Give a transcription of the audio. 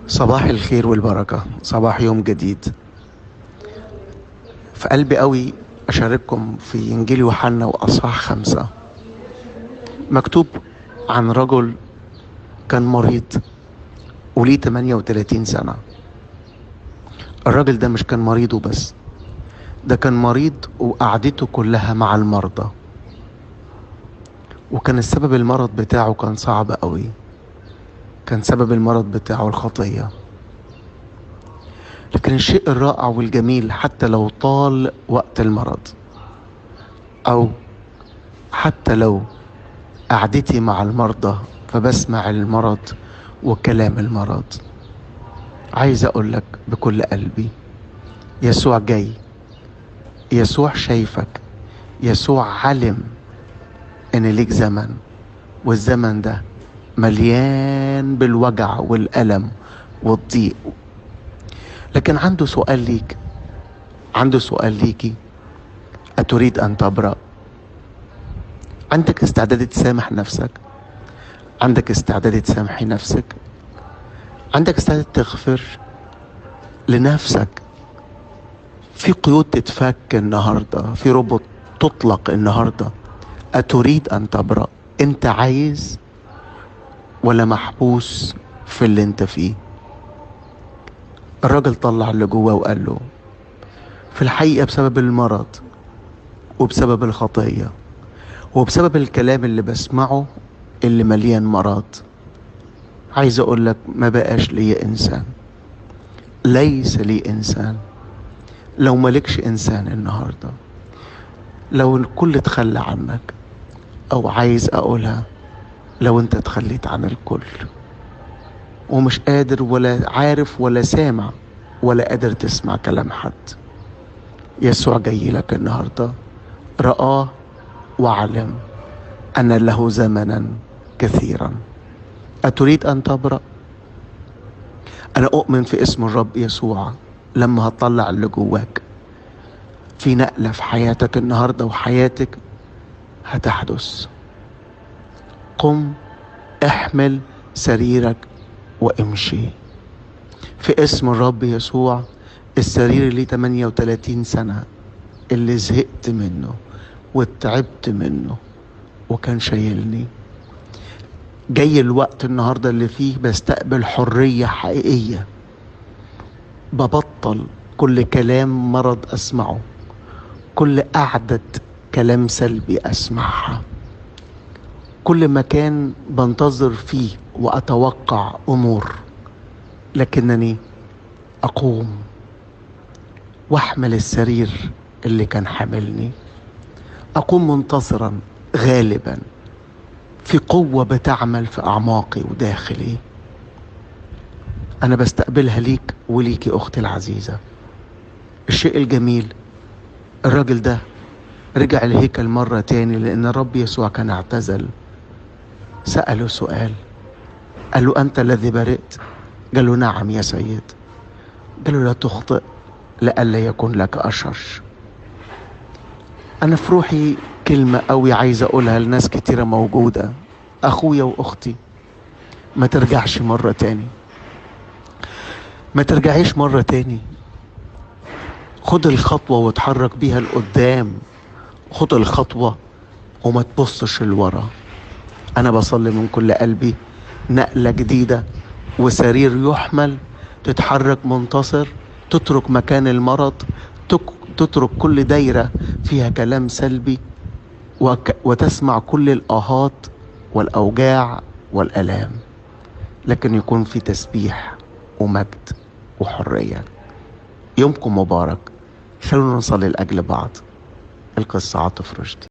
صباح الخير والبركة، صباح يوم جديد. في قلبي قوي أشارككم في إنجيل يوحنا وأصحاح 5. مكتوب عن رجل كان مريض وليه 38 سنة. الراجل ده مش كان مريض وبس، ده كان مريض وقعدته كلها مع المرضى، وكان السبب المرض بتاعه كان صعب قوي. كان سبب المرض بتاعه الخطية. لكن الشيء الرائع والجميل، حتى لو طال وقت المرض أو حتى لو قعدتي مع المرضى فبسمع المرض وكلام المرض، عايز أقولك بكل قلبي يسوع جاي، يسوع شايفك، يسوع علم إن ليك زمن، والزمن ده مليان بالوجع والألم والضيق. لكن عنده سؤال ليك، عنده سؤال ليكي: أتريد أن تبرأ؟ عندك استعداد تسامح نفسك؟ عندك استعداد تسامحي نفسك؟ عندك استعداد تغفر لنفسك؟ في قيود تتفك النهاردة، في ربط تطلق النهاردة. أتريد أن تبرأ؟ أنت عايز ولا محبوس في اللي انت فيه؟ الراجل طلع اللي جواه وقال له في الحقيقة بسبب المرض وبسبب الخطية وبسبب الكلام اللي بسمعه اللي مليان مرض، عايز اقول لك ما بقاش لي انسان، ليس لي انسان. لو مالكش انسان النهاردة، لو الكل تخلى عنك، او عايز اقولها لو انت تخليت عن الكل ومش قادر ولا عارف ولا سامع ولا قادر تسمع كلام حد، يسوع جاي لك النهاردة. رآه وعلم أن له زمنا كثيرا. أتريد أن تبرأ؟ أنا أؤمن في اسم الرب يسوع لما هتطلع اللي جواك في نقلة في حياتك النهاردة وحياتك هتحدث. قم، احمل سريرك وامشي في اسم الرب يسوع. السرير اللي 38 سنة اللي زهقت منه وتعبت منه وكان شايلني، جاي الوقت النهاردة اللي فيه بستقبل حرية حقيقية. ببطل كل كلام مرض أسمعه، كل قعدة كلام سلبي أسمعها، كل مكان بنتظر فيه وأتوقع أمور، لكنني أقوم وأحمل السرير اللي كان حاملني. أقوم منتصرا غالبا في قوة بتعمل في أعماقي وداخلي. أنا بستقبلها ليك وليكي أختي العزيزة. الشيء الجميل، الراجل ده رجع الهيكل مرة تاني لأن الرب يسوع كان اعتزل. سأله سؤال، قال له أنت الذي برئت؟ قال له نعم يا سيد. قال له لا تخطئ لئلا يكون لك أشر. أنا في روحي كلمة قوي عايز أقولها لناس كتيرة موجودة، أخويا وأختي، ما ترجعش مرة تاني، ما ترجعيش مرة تاني. خد الخطوة وتحرك بيها لقدام، خد الخطوة وما تبصش لورا. أنا بصلي من كل قلبي نقلة جديدة وسرير يحمل، تتحرك منتصر، تترك مكان المرض، تترك كل دايرة فيها كلام سلبي، وتسمع كل الآهات والأوجاع والألام، لكن يكون في تسبيح ومجد وحرية. يومكم مبارك. خلونا نصلي لأجل بعض. القصة عاطف رشدي.